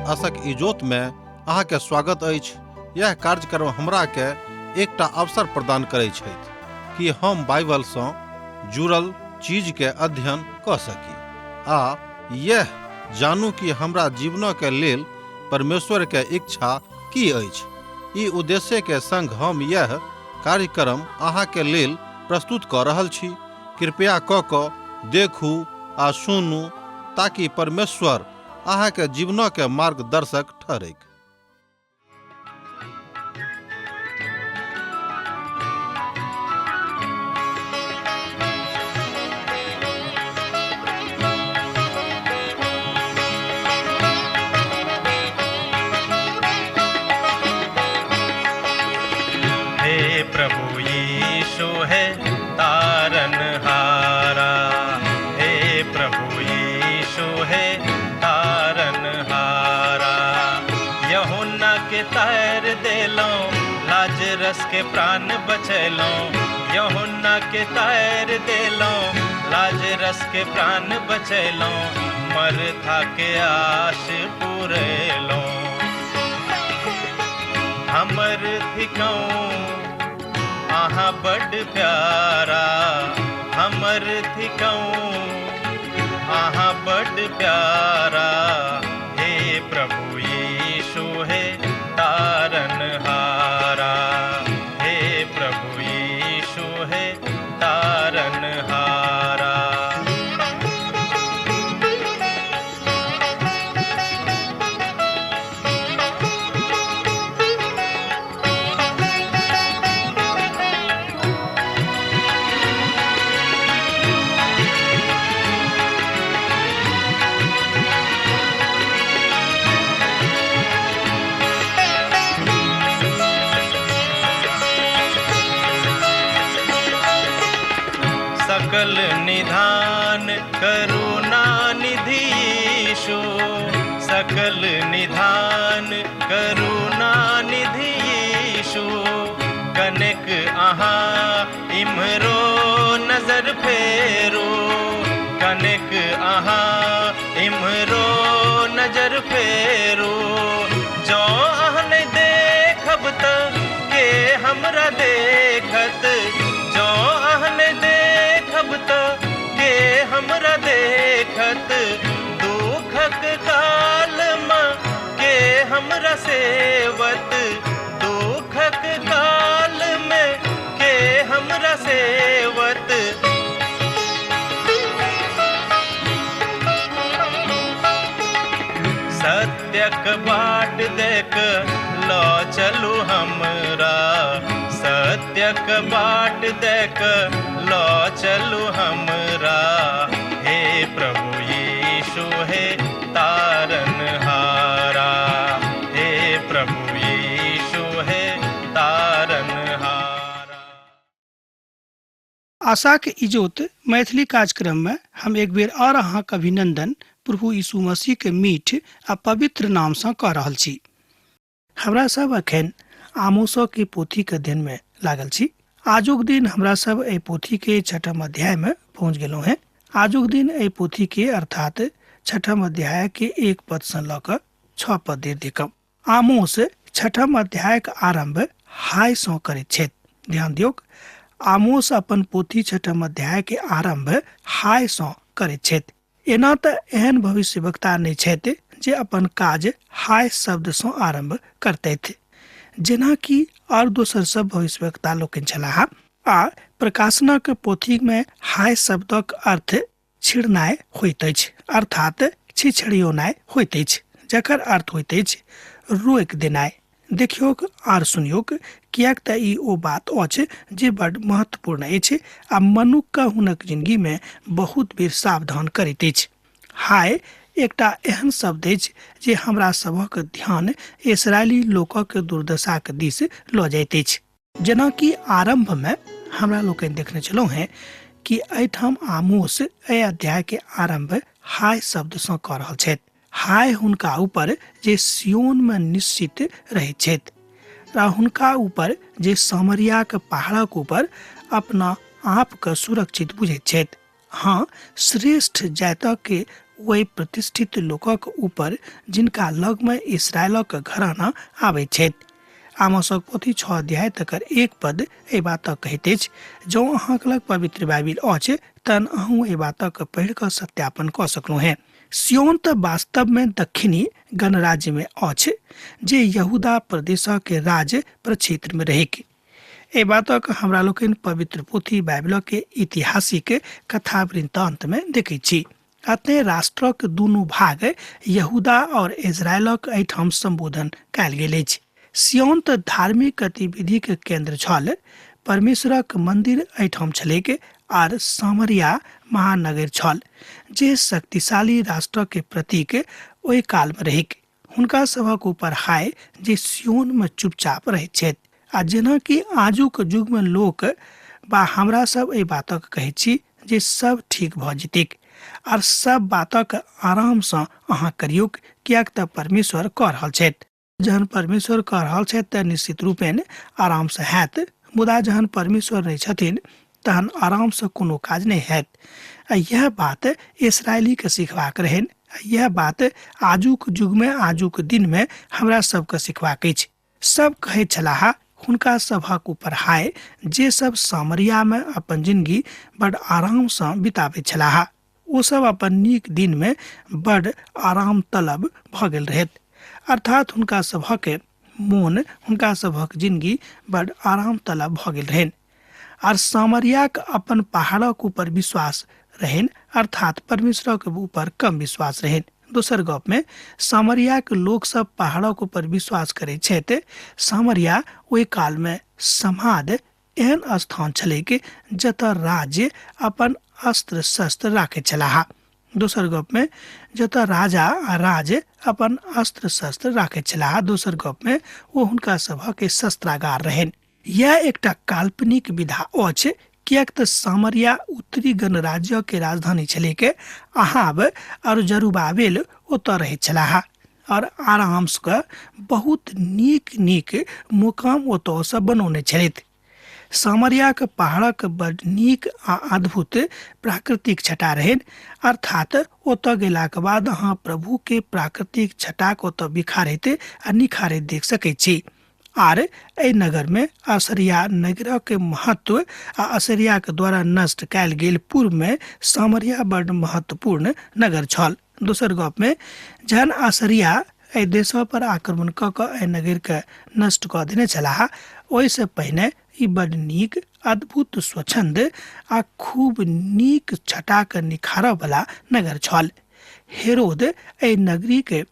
आशक इजोत में अहाँ के स्वागत अछि। यह कार्यक्रम हमरा के एकटा अवसर प्रदान करै छथि कि हम बाइबल सँ जुड़ल चीज के अध्ययन कऽ सकी आ यह जानू कि हमरा जीवन के लेल परमेश्वर के इच्छा की अछि। ई उद्देश्य के संग हम यह कार्यक्रम अहाँ के लेल प्रस्तुत कऽ रहल छी। कृपया कऽ कऽ देखू आ सुनू ताकि परमेश्वर अहाँ के जीवन के मार्गदर्शक ठहरैक। हे प्रभु यीशु हे तारन हारा, हे प्रभु यीशु हे तारन हारा। यूहन्ना के तार देलौं, लाजरस के प्राण बचैलौं। यूहन्ना के तार देलौं, लाजरस के प्राण बचैलौं। मरथा के आश पुरेलौं। हमर थिकौं अहाँ बड प्यारा, हमर थिकौं अहाँ बड प्यारा। हे प्रभु यीशु हे तारन हारा, हे प्रभु यीशु हे तारन हारा। सकल निधान करुणा निधि यीशु, सकल निधान करुणा निधि यीशु। कनेक अहाँ इम्हरो नजर फेरू, कनेक अहाँ इम्हरो नजर फेरू। जँ अहाँ नहि देखब त के हमरा देखत, जँ अहाँ नहि देखब त के हमरा देखत। दुखक काल मे के हमरा सेवत, दुखक काल मे के हमरा सेवत। सत्यक बाट देख ल चलू हमरा, सत्यक बाट देख ल चलू हमरा। हे प्रभु यीशु हे तारन हारा, हे प्रभु यीशु हे तारन हारा। आशाक इजोत मैथिली कार्यक्रम में हम एक बेर और अहाँक अभिनंदन प्रभु यीशु मसीह के मीठ आ पवित्र नाम सँ कऽ रहल छी। हमरा सब अखन आमोसो के पोथी के अध्ययन में लागल छी। आजुक दिन हमरा सब एहि पोथी के छठम अध्याय में पहुँच गेलहुँ हैं। आजुक दिन एहि पोथी के अर्थात छठम अध्याय के 1 पद सँ लऽ कऽ 6 पद धरि देखब। आमोस छठम अध्याय के आरंभ हाय सँ करैत छथि। ध्यान दियौक, आमोस अपन पोथी छठम अध्याय के आरंभ हाय सँ करैत छथि। एना तऽ एहन भविष्यवक्ता नहि छथि जे अपन काज हाय शब्द सँ आरंभ करतथि, जेना कि और दोसर सब भविष्यवक्ता लोकनि छलाह। आ प्रकाशनक पोथी में हाय शब्दक अर्थ छिड़नाइ होइत अछि, अर्थात छिछड़ियोनाइ होइत अछि, जकर अर्थ होइत अछि रोकि देनाइ। देखियौक आर सुनियौक, किएक तऽ ई ओ बात अछि जे बड महत्वपूर्ण अछि आ मनुक्खके हुनक जिंदगी में बहुत बेर सावधान करैत अछि। हाय एकटा एहन शब्द अछि जे हमरा सभक ध्यान इसराइली लोकक दुर्दशाक दिस लऽ जाइत अछि। जेनाकि आरंभ में हमरा लोकनि देखने छलहुँ हेँ कि एहिठाम आमोस एहि अध्याय के आरंभ हाय शब्द सँ कऽ रहल छथि। हाय हुनका ऊपर जे सियोन में निश्चित रहैत छथि आ हुनका ऊपर जे सामरियाक पहाड़क ऊपर अपना आप के सुरक्षित बुझैत छथि। हाँ, श्रेष्ठ जातक के ओहि प्रतिष्ठित लोकक ऊपर जिनका लगमे इसराइलक घराना आबैत छथि। आमोसक पोथी 6 अध्याय तकर 1 पद एहि बातक कहैत अछि। जँ अहाँक लग पवित्र बाइबिल अछि तहन अहूँ एहि बातक पढ़ि कऽ सत्यापन कऽ सकलहुँ हेँ। सियोन तऽ वास्तवमे दक्षिणी गणराज्यमे अछि जे यहूदा प्रदेशक राज्य प्रक्षेत्रमे रहैक। एहि बातक हमरा लोकनि पवित्र पोथी बाइबिलक ऐतिहासिक कथा वृत्तान्तमे देखैत छी। अतः राष्ट्रक दुनू भाग यहूदा और इजरायलक एहिठाम सम्बोधन कयल गेल अछि। सियोन तऽ धार्मिक गतिविधिक केन्द्र छल, परमेश्वरक मन्दिर एहिठाम छलैक आर सामरिया महानगर छल जे शक्तिशाली राष्ट्रक प्रतीक ओहि कालमे रहैक। हुनका सभक ऊपर हाय जे सियोनमे चुपचाप रहैत छथि। आ जेनाकि आजुक युगमे लोक बा हमरा सब एहि बातक कहैत छी जे सब ठीक भऽ जेतैक आर सब बातक आरामसँ अहाँ करियौक, किएक तऽ परमेश्वर कऽ रहल छथि। जहन परमेश्वर कऽ रहल छथि तऽ निश्चित रूपेण आरामसँ हैत, मुदा जहन परमेश्वर नहि छथिन तहन आरामसँ कोनो काज नहि हैत। आ इएह बात इसराइलीके सिखबाक रहनि, आ इएह बात आजुक युगमे आजुक दिनमे हमरा सबके सिखबाक अछि। सब कहैत छलाह हुनका सभक ऊपर हाय जे सब सामरियामे अपन जिंदगी बड आरामसँ बिताबैत छलाह। ओ सब अपन नीक दिनमे बड आराम तलब भऽ गेल रहैत, अर्थात हुनका सभक मोन हुनका सभक जिंदगी बड आराम तलब भऽ गेल रहनि। आर सामरियाक अपन पहाड़क ऊपर विश्वास रहनि, अर्थात परमेश्वरक ऊपर कम विश्वास रहनि। दोसर गपमे सामरियाक लोक सब पहाड़क ऊपर विश्वास करैत छथि। सामरिया ओहि कालमे समाद एहन स्थान छलैक जतऽ राज्य अपन अस्त्र शस्त्र राखैत छलाह। दोसर गपमे जतऽ राजा आ राज अपन अस्त्र शस्त्र राखैत छलाह, दोसर गपमे ओ हुनका सभक शस्त्रागार रहनि। यह एकटा काल्पनिक विधा अछि, किएक तऽ सामरिया उत्तरी गणराज्य के राजधानी छलैक। अहाब और जरुबाबेल ओतऽ रहैत छलाह और आरामसँ बहुत नीक नीक मुकाम ओतऽ सब बनौने छलथि। सामरियाक पहाड़क बड नीक आ अद्भुत प्राकृतिक छटा रहनि, अर्थात ओतऽ गेलाक बाद अहाँ प्रभु के प्राकृतिक छटाक ओतऽ बिखारैत आ निखारैत देख सकैत छी। आर एहि नगरमे असरिया नगरक महत्व आ असरियाक द्वारा नष्ट कयल गेल पूर्वमे सामरिया बड महत्वपूर्ण नगर छल। दोसर गपमे जहन असरिया एहि देश पर आक्रमण कऽ कऽ एहि नगरके नष्ट कऽ देने छलाह, ओहिसँ पहिने ई बड नीक अद्भुत स्वच्छंद आ खूब नीक छटाक निखारऽ वला नगर छल। हेरोद एहि नगरीके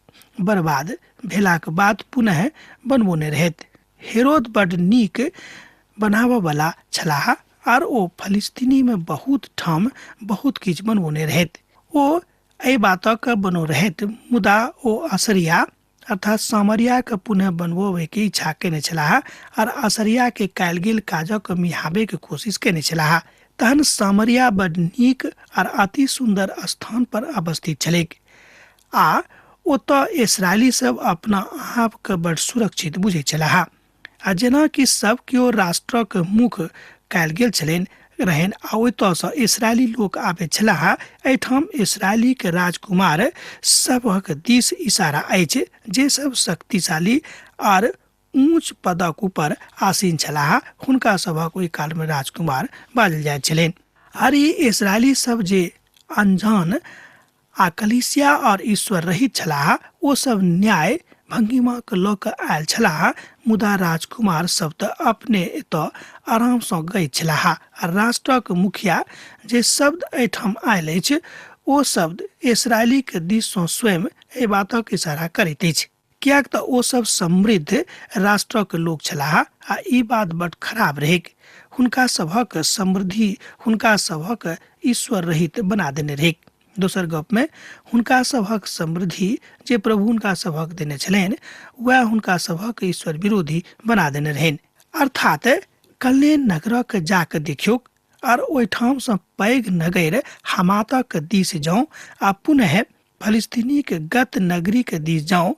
बर्बाद भेलाक बाद पुनः बनबौने रहैत। हेरोद बड नीक बनाबऽवला छलाह आर ओ फलिस्तीनीमे बहुत ठाम बहुत किछु बनबौने रहैत। ओ एहि बातक बनो रहैत, मुदा ओ असरिया अर्थात सामरियाके पुनः बनबोबैके इच्छा केने छलाह आर असरियाके कयल गेल काजक मिहाबैके कोशिश केने छलाह। तहन सामरिया बड नीक आर अति सुन्दर स्थान पर अवस्थित छलैक आ ओतऽ इसराइली सब अपना आपके बड सुरक्षित बुझैत छलाह। आ जेनाकि सब केओ राष्ट्रक मुख कयल गेल छलनि रहनि आ ओतऽसँ इसराइली लोक आबैत छलाह, एहिठाम इसराइलीके राजकुमार सभक दिस इशारा अछि जे सब शक्तिशाली आर ऊँच पदक ऊपर आसीन छलाह। हुनका सभक ओहि कालमे राजकुमार बाजल जाइत छलनि। आर ई इसराइली सब जे अनजान आ कलीसिया और ईश्वर रहित छलाह, ओ सब न्याय भंगिमाके लऽ कऽ आयल छलाह, मुदा राजकुमार सब तऽ अपने एतऽ आरामसँ गैत छलाह। आ राष्ट्रक मुखिया जे शब्द एहिठाम आयल अछि ओ शब्द इसराइलीके दिससँ स्वयं एहि बातक इशारा करैत अछि, किएक तऽ ओ सब समृद्ध राष्ट्रक लोक छलाह आ ई बात बड खराब रहैक। हुनका सभक समृद्धि हुनका सभक ईश्वर रहित बना देने रहैक। दोसर गपमे हुनका सभक समृद्धि जे प्रभु हुनका सभक देने छलनि वएह हुनका सभक ईश्वर विरोधी बना देने रहनि। अर्थात कल्ले नगरक जाके देखियौक आर ओहिठामसँ पैघ नगर हमातक दिस जाउ आ पुनः फलिस्तीनीके गत नगरीके दिस जाउ,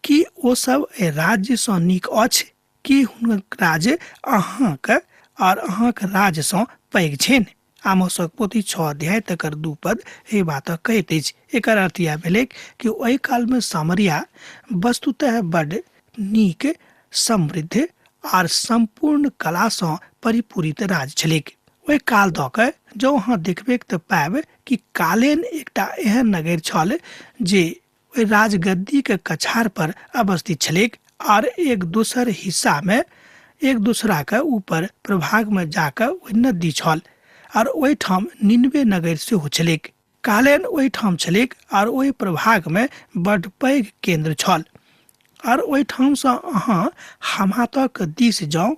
कि ओ सब एहि राज्यसँ नीक अछि? कि हुनक राज्य अहाँके और अहाँके राज्यसँ पैघ छनि? आमोसक पोथी 6 अध्याय तकर 2 पद एहि बातक कहैत अछि। एकर अर्थ इएह भेलैक कि ओहि कालमे सामरिया वस्तुतः बड नीक, समृद्ध आर सम्पूर्ण कलासँ परिपूरित राज्य छलैक। ओहि काल दऽ कऽ जँ अहाँ देखबैक तऽ पायब कि कालेन एकटा एहन नगर छल जे ओहि राजगद्दीके कछार पर अवस्थित छलैक आर एक दोसर हिस्सामे एक दोसराके ऊपर प्रभागमे जाकऽ ओहि नदी छल आर ओहिठाम निनवे नगर सेहो छलैक। कालेन ओहिठाम छलैक आर ओहि प्रभागमे बड्ड पैघ केन्द्र छल आर ओहिठामसँ अहाँ हमातक दिस जाउ,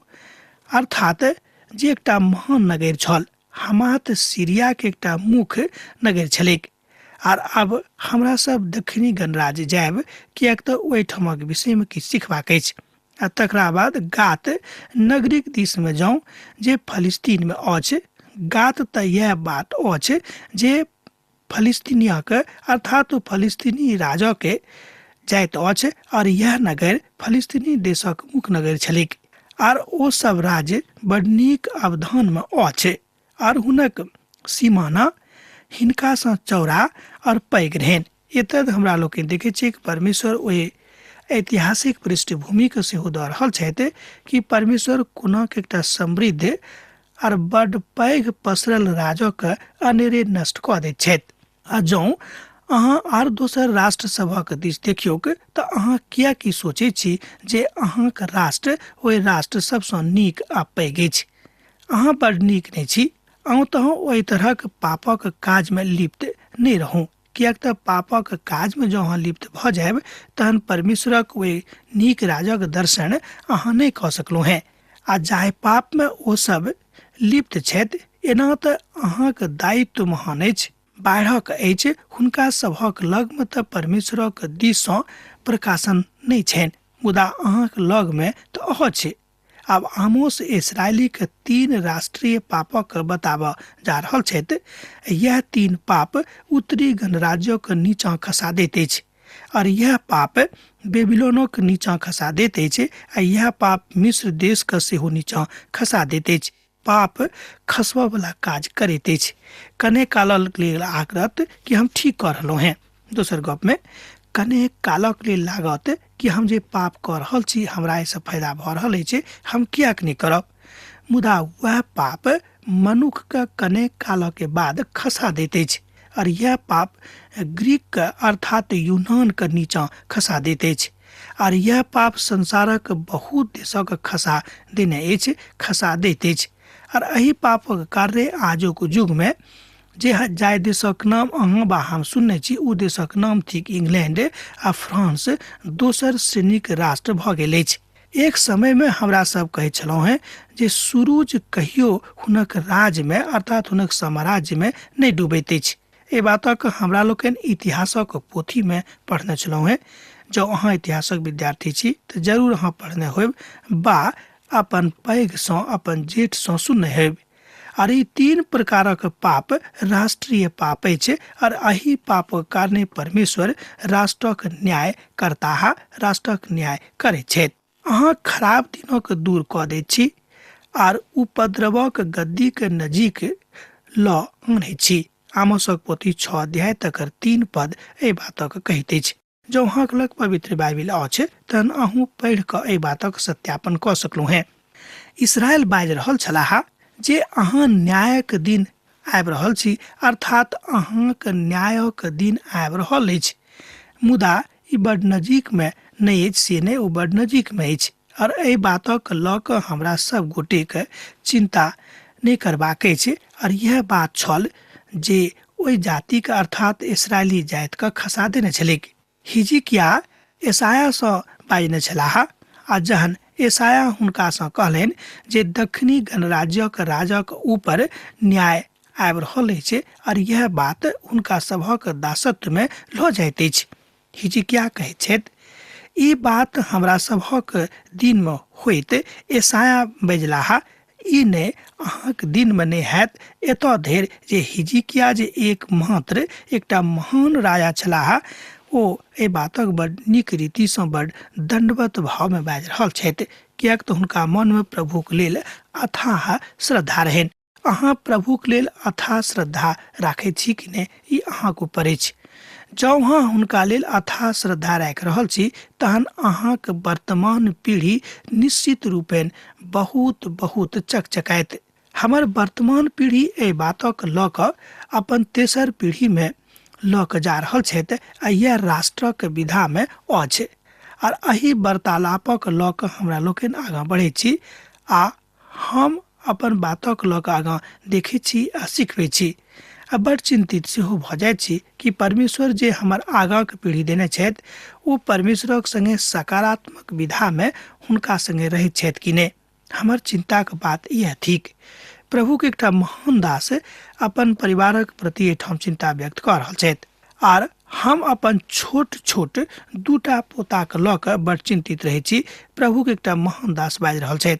अर्थात जे एकटा महान नगर छल। हमात सीरियाके एकटा मुख्य नगर छलैक। आर आब हमरा सब दक्षिणी गणराज्य जायब, किएक तऽ ओहिठामक विषयमे किछु सिखबाक अछि। आ तकरा बाद गात नगरीक दिसमे जाउ जे फलिस्तीनमे अछि। गात तऽ इएह बात अछि जे फलिस्तीनियाक अर्थात फलिस्तीनी राजाके जाइत अछि और यह नगर फलिस्तीनी देशक मुख्य नगर छलैक आर ओ सब राज्य बड नीक अवधानमे अछि आर हुनक सीमाना हिनकासँ चौड़ा और पैघ रहनि। एतय हमरा लोकनि देखै छियै कि परमेश्वर ओहि ऐतिहासिक पृष्ठभूमिके सेहो दऽ रहल छथि कि परमेश्वर कोना के एकटा समृद्ध आर बड पैघ पसरल राजके अनेरे नष्ट कऽ दैत छथि। आ जँ अहाँ आर दोसर राष्ट्र सभक दिस देखियौक तऽ अहाँ किएक ई सोचै छी जे अहाँक राष्ट्र ओहि राष्ट्र सभसँ नीक आ पैघ अछि? अहाँ बड नीक नहि छी। अहूँ तहूँ ओहि तरहक पापक काजमे लिप्त नहि रहू, किएक तऽ पापक काजमे जँ अहाँ लिप्त भऽ जायब तहन परमेश्वरक ओहि नीक राजक दर्शन अहाँ नहि कऽ सकलहुँ हेँ। आ जाहि पापमे ओ सब लिप्त छथि, एना तऽ अहाँक दायित्व महान अछि, बाढ़क अछि। हुनका सभक लगमे तऽ परमेश्वरक दिससँ प्रकाशन नहि छनि, मुदा अहाँक लगमे तऽ अछि। आब आमोस इसराइलीक 3 राष्ट्रीय पापक बताबऽ जा रहल छथि। यह 3 पाप उत्तरी गणराज्यक नीचा खसा दैत अछि और यह पाप बेबीलोनक नीचा खसा दैत अछि आ यह पाप मिस्र देशक सेहो नीचा खसा दैत अछि। पाप खसबऽ वाला काज करैत अछि। कने कालक लेल आग्रत कि हम ठीक कऽ रहलहुँ हेँ। दोसर गपमे कने कालक लेल लागत कि हम जे पाप कऽ रहल छी हमरा एहिसँ फायदा भऽ रहल अछि, हम किएक नहि करब। मुदा वएह पाप मनुखके कने कालके बाद खसा दैत अछि और यह पाप ग्रीकके अर्थात यूनानके नीचा खसा दैत अछि और यह पाप संसारक बहुत देशक खसा देने अछि, खसा दैत अछि। और एहि पापक कार्य आजुक युगमे जे जाहि देशक नाम अहाँ बा हम सुनने छी ओ देशक नाम थिक इंग्लैंड आ फ्रांस दोसर श्रेणीक राष्ट्र भऽ गेल अछि। एक समयमे हमरा सब कहै छलहुँ हेँ जे सूरुज कहियो हुनक राज्यमे अर्थात हुनक साम्राज्यमे नहि डूबैत अछि। एहि बातक हमरा लोकनि इतिहासक पोथीमे पढ़ने छलहुँ हेँ। जँ अहाँ इतिहासक विद्यार्थी छी तऽ जरूर अहाँ पढ़ने होयब बा अपन पैघसँ अपन जेठसँ सुनने होयब। आर ई 3 प्रकारक पाप राष्ट्रीय पाप अछि और एहि पापक कारणे परमेश्वर राष्ट्रक न्याय करताह, राष्ट्रक न्याय करैत छथि। अहाँ खराब दिनक दूर कऽ दैत छी आर उपद्रवक गद्दीक नजीक लऽ आनैत छी। आमोसक पोथी 6 अध्याय तकर 3 पद एहि बातक कहैत अछि। जँ अहाँक लग पवित्र बाइबिल अछि तहन अहूँ पढ़ि कऽ एहि बातक सत्यापन कऽ सकलहुँ हेँ। इसराइल बाजि रहल छलाह जे अहाँ न्यायक दिन आबि रहल छी, अर्थात अहाँक न्यायक दिन आबि रहल अछि, मुदा ई बड नजीकमे नहि अछि, से नहि, ओ बड नजीकमे अछि। और एहि बातक लऽ कऽ हमरा सब गोटेके चिन्ता नहि करबाक अछि। और यह बात छल जे ओहि जातिके अर्थात इसराइली जातिके खसा देने छलैक। हिजकिया एसायासँ बाजने छलाह आ जहन एसाया हुनकासँ कहलनि जे दक्षिणी गणराज्यक राजाक ऊपर न्याय आबि रहल अछि और यह बात हुनका सभक दासत्वमे लऽ जाइत अछि। हिजकिया कहैत छथि, ई बात हमरा सभक दिनमे होइत। एसाया बजलाह, ई नहि, अहाँक दिनमे नहि हैत। एतऽ धरि जे हिजकिया जे एकमात्र एकटा महान राजा छलाह, ओ एहि बातक बड नीक रीतिसँ बड दण्डवत भावमे बाजि रहल छथि, किएक तऽ हुनका मनमे प्रभुक लेल अथाह श्रद्धा रहनि। अहाँ प्रभुक लेल अथाह श्रद्धा राखैत छी कि नहि, ई अहाँक ऊपर अछि। जँ अहाँ हुनका लेल अथाह श्रद्धा राखि रहल छी तहन अहाँक वर्तमान पीढ़ी निश्चित रूपेण बहुत बहुत चकचकायत। हमर वर्तमान पीढ़ी एहि बातक लऽ कऽ अपन तेसर पीढ़ीमे लऽ कऽ जा रहल छथि आ इएह राष्ट्रक विधामे अछि। आर एहि वार्तालापक लऽ कऽ हमरा लोकनि आगाँ बढ़ैत छी आ हम अपन बातक लऽ कऽ आगाँ देखैत छी आ सिखबै छी आ बड़ चिन्तित सेहो भऽ जाइत छी कि परमेश्वर जे हमर आगाँक पीढ़ी देने छथि ओ परमेश्वरक सङ्गे सकारात्मक विधामे हुनका सङ्गे रहैत छथि कि नहि। हमर चिन्ताक बात इएह थिक। प्रभुक एकटा महान दास अपन परिवारक प्रति एहिठाम चिन्ता व्यक्त कऽ रहल छथि आर हम अपन छोट छोट दूटा पोताके लऽ कऽ बड़ चिन्तित रहै छी। प्रभुक एकटा महान दास बाजि रहल छथि।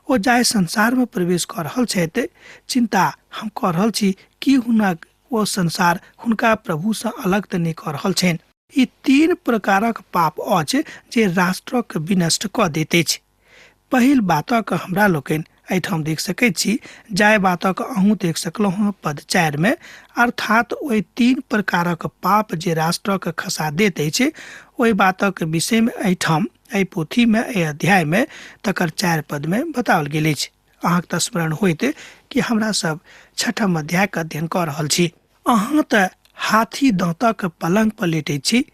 ओ जाहि संसारमे प्रवेश कऽ रहल छथि, चिन्ता हम कऽ रहल छी कि हुनक ओ संसार हुनका प्रभुसँ अलग तऽ नहि कऽ रहल छनि। ई तीन प्रकारक पाप अछि जे राष्ट्रक विनष्ट कऽ दैत अछि। पहिल बातक हमरा लोकनि एहिठाम देख सकैत छी, जाहि बातक अहूँ देख सकलहुँ हँ पद 4 मे, अर्थात ओहि तीन प्रकारक पाप जे राष्ट्रक खसा दैत अछि, ओहि बातक विषयमे एहिठाम एहि पोथीमे एहि अध्यायमे तकर 4 पदमे बताओल गेल अछि। अहाँक तऽ स्मरण होइत कि हमरा सब छठम अध्यायके अध्ययन कऽ रहल छी। अहाँ तऽ हाथी दाँतक पलंग पर लेटैत छी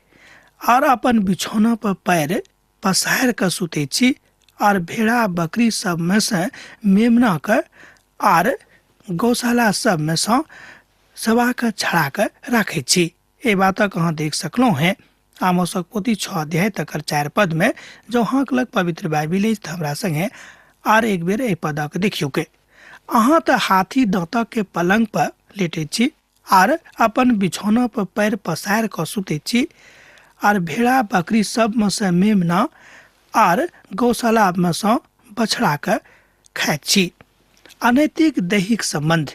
आर अपन बिछौना पर पैर पसारि कऽ सुतैत छी आर भेड़ा बकरी सबमे सँ मेमना के आर गौशाला सबमे सँ सवाके छड़ा कऽ राखैत छी। एहि बातक अहाँ देख सकलहुँ हेँ आमोसक पोथी 6 अध्याय तकर 4 पदमे। जँ अहाँक लग पवित्र बाइबिल अछि तऽ हमरा संगे आर एक बेर एहि पदक देखियौ के। अहाँ तऽ हाथी दाँतक के पलंग पर लेटैत छी आर अपन बिछौना पर पैर पसारि कऽ सुतैत छी आर भेड़ा बकरी सबमे सँ मेमना आर गौशालामे सँ बछड़ा के खाइत छी। अनैतिक दैहिक सम्बन्ध,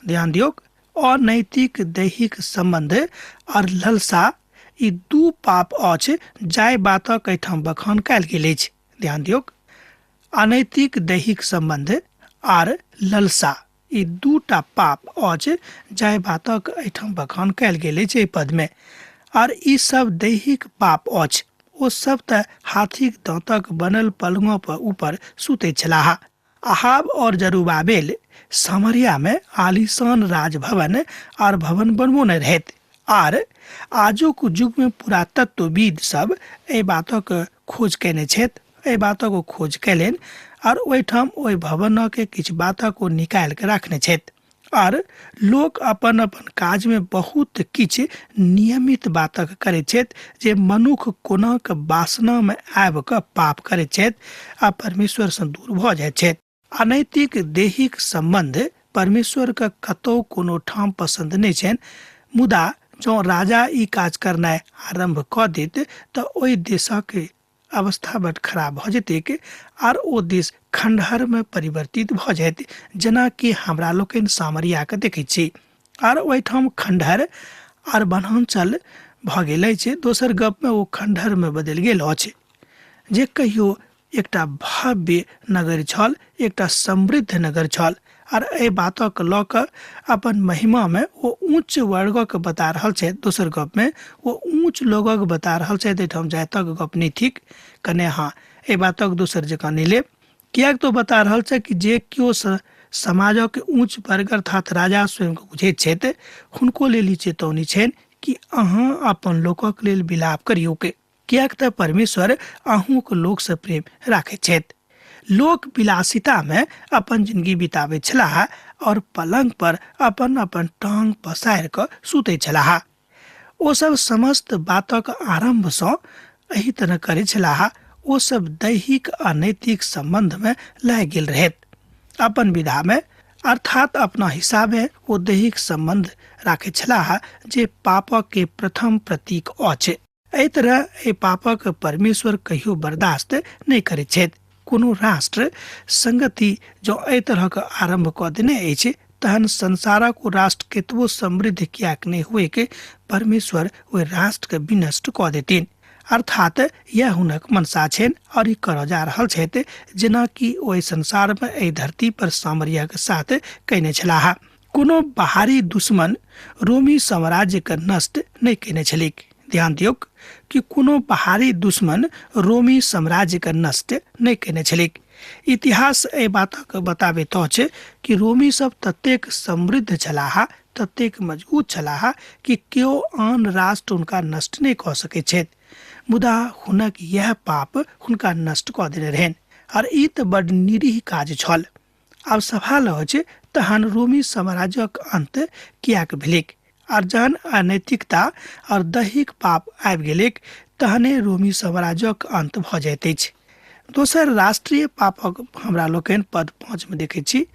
ध्यान दियौक, अनैतिक दैहिक सम्बन्ध आर ललसा ई दू पाप अछि जाहि बातक एहिठाम बखान कयल गेल अछि। ध्यान दियौक, अनैतिक दैहिक सम्बन्ध आर ललसा ई दूटा पाप अछि जाहि बातक एहिठाम बखान कयल गेल अछि एहि पदमे। आर ई सब दैहिक पाप अछि। ओ सब तऽ हाथीक दाँतक बनल पलंगो पर ऊपर सुतैत छलाह। अहाब और जरूबाबेल सामरिया में आलीशान राजभवन आर भवन बनबोने रहैत। आर आजुक युग में पुरातत्वविद सब एहि बातक खोज कयने छथि, एहि बातक ओ खोज कयलनि आर ओहिठाम ओहि भवनक किछु बातक ओ निकालि कऽ राखने छथि। आर लोक अपन अपन काजमे बहुत किछु नियमित बातक करैत छथि जे मनुख कोना कऽ वासनामे आबि कऽ पाप करैत छथि आ परमेश्वरसँ दूर भऽ जाइत छथि। अनैतिक दैहिक सम्बन्ध परमेश्वरके कतहु कोनो ठाम पसन्द नहि छनि, मुदा जँ राजा ई काज करनाइ आरम्भ कऽ देत तऽ ओहि देशक अवस्था बड खराब भऽ जेतैक आर ओ देश खण्डहरमे परिवर्तित भऽ जायत, जेनाकि हमरा लोकनि सामरियाके देखै छी। आर ओहिठाम खण्डहर आर वनांचल भऽ गेल अछि। दोसर गपमे ओ खण्डहरमे बदलि गेल अछि जे कहियो एकटा भव्य नगर छल, एकटा समृद्ध नगर छल। आर एहि बातक लऽ कऽ अपन महिमामे ओ ऊँच वर्गक बता रहल छथि। दोसर गपमे ओ ऊँच लोगक बता रहल छथि। एहिठाम जातक गप नहि थिक, कने अहाँ एहि बातक दोसर जकाँ नहि लेब, किएक तऽ बता रहल छै कि जे केओ समाजक ऊँच वर्ग अर्थात राजा स्वयंके बुझैत छथि हुनको लेल ई चेतौनी छनि कि अहाँ अपन लोकक लेल विलाप करियौक, किएक तऽ परमेश्वर अहूँक लोकसँ प्रेम राखैत छथि। लोक विलासितामे अपन जिंदगी बिताबैत छलाह और पलंग पर अपन अपन टांग पसारि कऽ सुतैत छलाह। ओ सब समस्त बातक आरम्भसँ एहि तरह करैत छलाह। ओ सब दैहिक आ नैतिक सम्बन्धमे लागि गेल रहैत अपन विधामे, अर्थात अपना हिसाबे ओ दैहिक सम्बन्ध राखैत छलाह जे पापक के प्रथम प्रतीक अछि। एहि तरह एहि पापक परमेश्वर कहियो बर्दाश्त नहि करैत छथि। कोनो राष्ट्र संगति जँ एहि तरहक आरम्भ कऽ देने अछि तहन संसारक ओ राष्ट्र केतबो समृद्ध किएक नहि होइक, परमेश्वर ओहि राष्ट्रके विनष्ट कऽ देथिन। अर्थात यह हुनक मनसा छनि और ई करऽ जा रहल छथि, जेनाकि ओहि संसारमे एहि धरती पर सामरियाके साथ कयने छलाह। कोनो बाहरी दुश्मन रोमी साम्राज्यके नष्ट नहि कयने छलैक। ध्यान दियौक कि कोनो बाहरी दुश्मन रोमी साम्राज्यके नष्ट नहि कयने छलैक। इतिहास एहि बातक बताबैत अछि कि रोमी सब ततेक समृद्ध छलाह, ततेक मजबूत छलाह कि केओ आन राष्ट्र हुनका नष्ट नहि कऽ सकैत छथि। मुदा हुनक यह पाप हुनका नष्ट कऽ देने रहनि और ई तऽ बड निरीह काज छल। आब सवाल अछि तहन रोमी साम्राज्यक अंत किएक भेलैक? और जहन अनैतिकता और दैहिक पाप आबि गेलैक तहने रोमी साम्राज्यक अंत भऽ जाइत अछि। दोसर राष्ट्रीय पापक हमरा लोकनि पद 5 में देखै छी।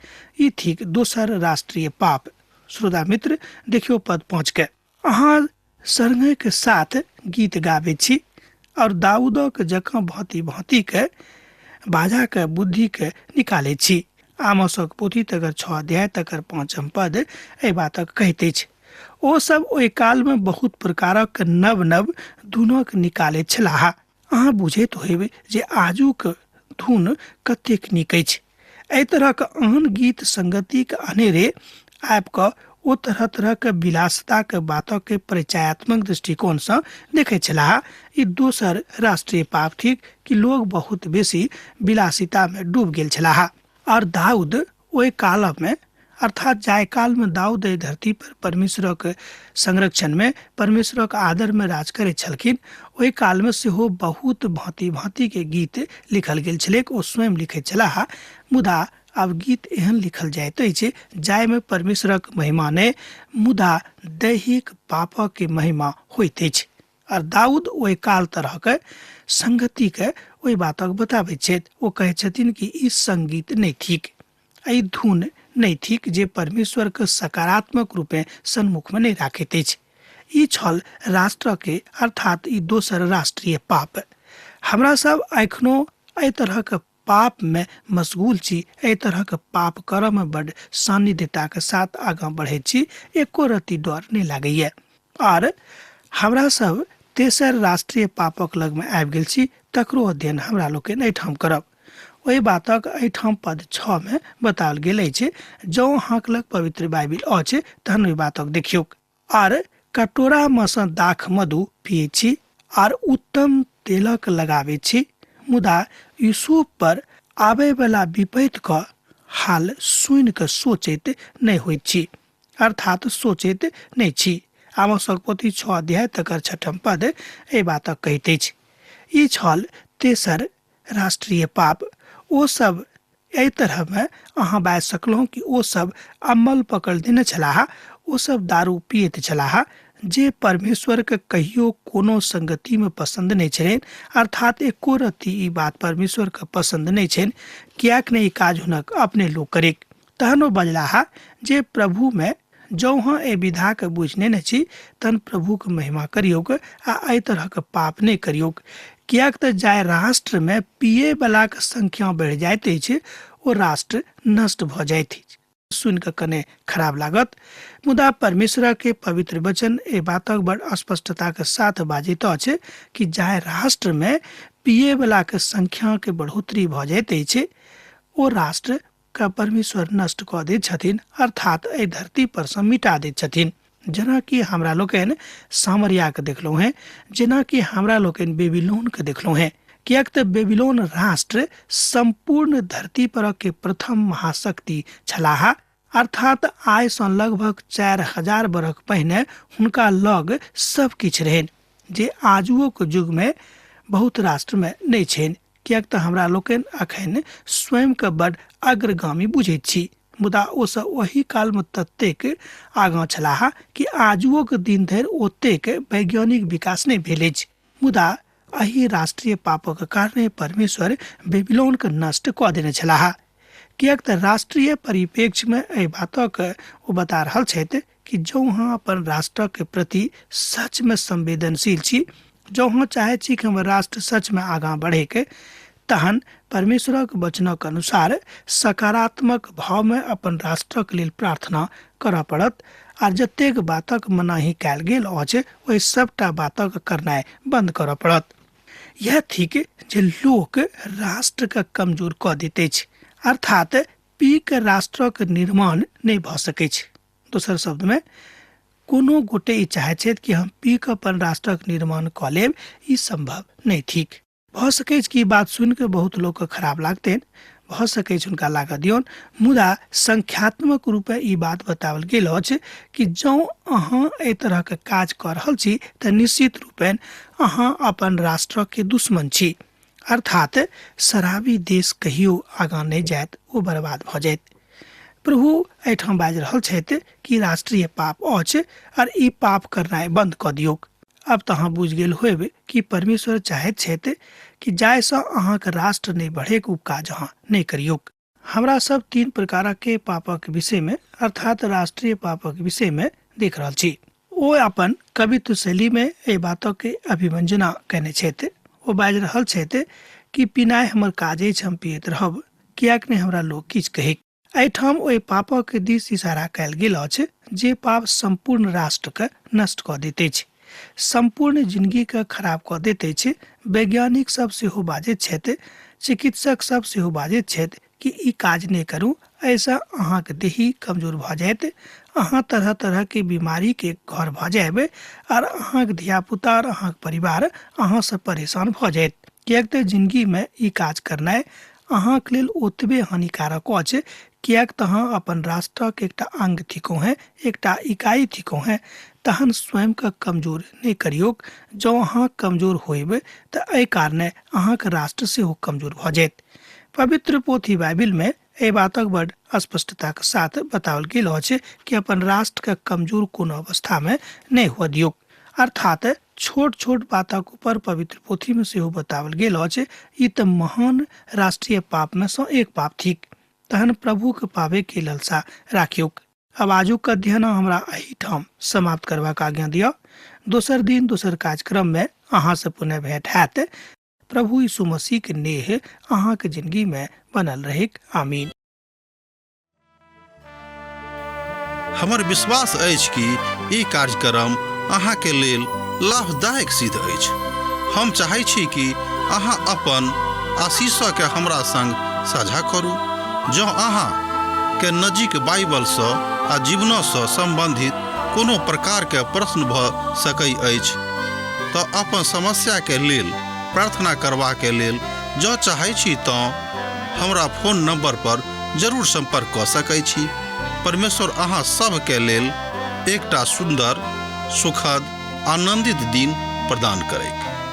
ई थिक दोसर राष्ट्रीय पाप। श्रोता मित्र, देखियौ पद 5 के। अहाँ सरंगक साथ गीत गाबै छी और दाऊदक जकाँ भांति भांति के बाजा के बुद्धि के निकालै छी। आमोसक पोथी तकर 6 अध्याय तकर 5 पद एहि बातक कहैत अछि। ओ सब ओहि काल में बहुत प्रकारक नव नव धुनक निकालैत छलाह। अहाँ बुझैत होयब जे आजुक धुन कतेक नीक अछि। एहि तरहक आन गीत संगतिक अनेरे आबि कऽ ओ तरह तरहक विलासताक बातक परिचयात्मक दृष्टिकोणसँ देखैत छलाह। ई दोसर राष्ट्रीय पाप थिक कि लोग बहुत बेसी विलासितामे डूब गेल छलाह। और दाऊद ओहि कालमे, अर्थात जाहि कालमे दाऊद एहि धरती पर परमेश्वरक संरक्षणमे परमेश्वरक आदरमे राज करैत छलखिन, ओहि कालमे सेहो बहुत भांति भांति के गीत लिखल गेल छलैक। ओ स्वयं लिखैत छलाह। मुदा आब गीत एहन लिखल जाइत अछि जाहिमे परमेश्वरक महिमा नहि, मुदा दैहिक पापक के महिमा होइत अछि। और दाऊद ओहि काल तरहक संगति के ओहि बातक बताबैत छथि। ओ कहैत छथिन कि ई संगीत नहि थिक, ई धुन नहि थिक जे परमेश्वर के सकारात्मक रूपे सन्मुख में नहि राखैत अछि। ई छल राष्ट्र के, अर्थात ई दोसर राष्ट्रीय पाप। हमरा सब एखनो एहि तरहक पाप में मशगूल छी, एहि तरहक पाप करऽ में बड सान्निध्यता के साथ आगाँ बढ़ैत छी, एको रत्ती डर नहि लागैया। और हमरा सब तेसर राष्ट्रीय पापक लग में आबि गेल छी, तकरो अध्ययन हमरा लोकनि एहिठाम करब। ओहि बातक एहिठाम पद 6 में बताओल गेल अछि। जँ अहाँक लग पवित्र बाइबिल अछि तहन ओहि बातक देखियौक। आर कटोरा में सँ दाख मधु पियै छी आर उत्तम तेलक लगाबै छी, मुदा यूसुफ पर आबै वाला विपैत क हाल सुनि कऽ सोचैत नहि होइत छी, अर्थात सोचैत नहि छी। आमोसक पोथी 6 अध्याय तकर 6 पद एहि बातक कहैत अछि। ई छल तेसर राष्ट्रीय पाप। ओ सब एहि तरहमे अहाँ बाजि सकलहुँ कि ओ सब अमल पकड़ देने छलाह, ओ सब दारू पियैत छलाह जे परमेश्वरके कहियो कोनो संगतिमे पसन्द नहि छलनि, अर्थात एको रत्ती ई बात परमेश्वरके पसन्द नहि छनि, किएक नहि ई काज हुनक अपने लोक करैक। तहन ओ बजलाह जे प्रभुमे जौं अहाँ एहि विधाके बुझि नेने छी तहन प्रभुके महिमा करियौक आ एहि तरहक पाप नहि करियौक, किएक तऽ जाहि राष्ट्रमे पियैवलाके संख्या बढ़ि जाइत अछि ओ राष्ट्र नष्ट भऽ जाइत अछि। सुनि कऽ कने खराब लागत, मुदा परमेश्वरके पवित्र वचन एहि बातक बड़ स्पष्टताके साथ बाजैत अछि कि जाहि राष्ट्रमे पियैवलाके संख्याके बढ़ोतरी भऽ जाइत अछि ओ राष्ट्र के परमेश्वर नष्ट कऽ दैत छथिन, अर्थात एहि धरती पर सँ मिटा दैत छथिन। जेनाकि हमरा लोकनि सामरियाके देखलहुँ हेँ, जेनाकि हमरा लोकनि बेबीलोनके देखलहुँ हेँ, किएक तऽ बेबीलोन राष्ट्र सम्पूर्ण धरती पर के प्रथम महाशक्ति छलाह, अर्थात आइ सँ लगभग 4000 बरख पहिने हुनका लग सब किछु रहनि जे आजुओक युगमे बहुत राष्ट्रमे नहि छनि, किएक तऽ हमरा लोकनि अखन स्वयंके बड अग्रगामी बुझैत छी, मुदा ओ सब ओहि कालमे ततेक आगाँ छलाह कि आजुओक दिन धरि ओतेक वैज्ञानिक विकास नहि भेल अछि। मुदा एहि राष्ट्रीय पापक कारणे परमेश्वर बेबीलोनके नष्ट कऽ देने छलाह, किएक तऽ राष्ट्रीय परिप्रेक्ष्यमे एहि बातक ओ बता रहल छथि कि जँ अहाँ अपन राष्ट्रके प्रति सचमे संवेदनशील छी, जँ अहाँ चाहै छी कि हमर राष्ट्र सचमे आगाँ बढ़ैके, तहन परमेश्वरक वचनक अनुसार सकारात्मक भावमे अपन राष्ट्रक लेल प्रार्थना करऽ पड़त आ जतेक बातक मनाही कयल गेल अछि ओहि सबटा बातक करनाइ बंद करऽ पड़त। इएह थिक जे लोक राष्ट्रके कमजोर कऽ दैत अछि, अर्थात पी के राष्ट्रक निर्माण नहि भऽ सकैछ। दोसर शब्दमे कोनो गोटे ई चाहैत छथि कि हम पी कऽ अपन राष्ट्रक निर्माण कऽ लेब, ई सम्भव नहि थिक। भऽ सकैछ कि ई बात सुनि कऽ बहुत लोकके खराब लागतनि, भऽ सकैछ हुनका लागऽ दियौन, मुदा संख्यात्मक रूपे ई बात बताओल गेल अछि कि जँ अहाँ एहि तरहके काज कऽ रहल छी तऽ निश्चित रूपेण अहाँ अपन राष्ट्रके दुश्मन छी। अर्थात शराबी देश कहियो आगाँ नहि जायत, ओ बर्बाद भऽ जायत। प्रभु एहिठाम बाजि रहल छथि कि राष्ट्रीय पाप अछि और ई पाप करनाइ बंद कऽ दियौक। अब तऽ अहाँ बुझि गेल होयब कि परमेश्वर चाहैत छथि कि जाहिसँ अहाँके राष्ट्र नहि बढ़ैक ओ काज अहाँ नहि करियौक। हमरा सब तीन प्रकारक पापक विषयमे अर्थात राष्ट्रीय पापक विषयमे देख रहल छी। ओ अपन कवित्व शैलीमे एहि बातक अभिव्यंजना कयने छथि। ओ बाजि रहल छथि कि पिनाइ हमर काज अछि, हम पियैत रहब, किएक नहि हमरा लोक किछु कहैक। एहिठाम ओहि पापक दिस इशारा कयल गेल अछि जे पाप सम्पूर्ण राष्ट्रके नष्ट कऽ दैत अछि, सम्पूर्ण जिंदगीके खराब कऽ दैत अछि। वैज्ञानिक सब सेहो बाजैत छथि, चिकित्सक सब सेहो बाजैत छथि कि ई काज नहि करू, एहिसँ अहाँके देही कमजोर भऽ जायत, अहाँ तरह तरहके बीमारीके घर भऽ जायब आर अहाँके धियापुता आर अहाँके परिवार अहाँसँ परेशान भऽ जायत। किएक तऽ जिंदगीमे ई काज करनाइ अहाँके लेल ओतबे हानिकारक अछि, किएक तऽ अहाँ अपन राष्ट्रक एकटा अंग थिकहुँ हेँ, एकटा इकाई थिकहुँ हेँ। तहन स्वयंके कमजोर नहि करियौक। जँ अहाँ कमजोर होयब तऽ एहि कारणे अहाँके राष्ट्र सेहो कमजोर भऽ जायत। पवित्र पोथी बाइबिलमे एहि बातक बड स्पष्टताक साथ बताओल गेल अछि कि अपन राष्ट्रके कमजोर कोनो अवस्थामे नहि हुअ दियौक। अर्थात छोट छोट बातक ऊपर पवित्र पोथीमे सेहो बताओल गेल अछि। ई तऽ महान राष्ट्रीय पापमे सँ एक पाप थिक। तहन प्रभुके पाबैके ललसा राखियौक। अब आजुक अध्ययन हमरा एहिठाम समाप्त करबाक आज्ञा दिअ। दोसर दिन दोसर कार्यक्रममे अहाँसँ पुनः भेंट हैत। प्रभु यीशु मसीह के नेह अहाँके जिंदगी में बनल रहेक। आमीन। हमर विश्वास अछि कि ई कार्यक्रम अहाँके लेल लाभदायक सिद्ध अछि। हम चाहै छी कि अहाँ अपन आशीषके हमरा संग साझा करू। जँ अहाँ के नजीक बाइबलसँ आ जीवनसँ सम्बन्धित कोनो प्रकारके प्रश्न भऽ सकै अछि तऽ अपन समस्याके लेल प्रार्थना करबाके लेल जँ चाहै छी तँ हमरा फोन नंबर पर जरूर संपर्क कऽ सकै छी। परमेश्वर अहाँ सभके लेल एकटा सुन्दर, सुखद, आनंदित दिन प्रदान करैक।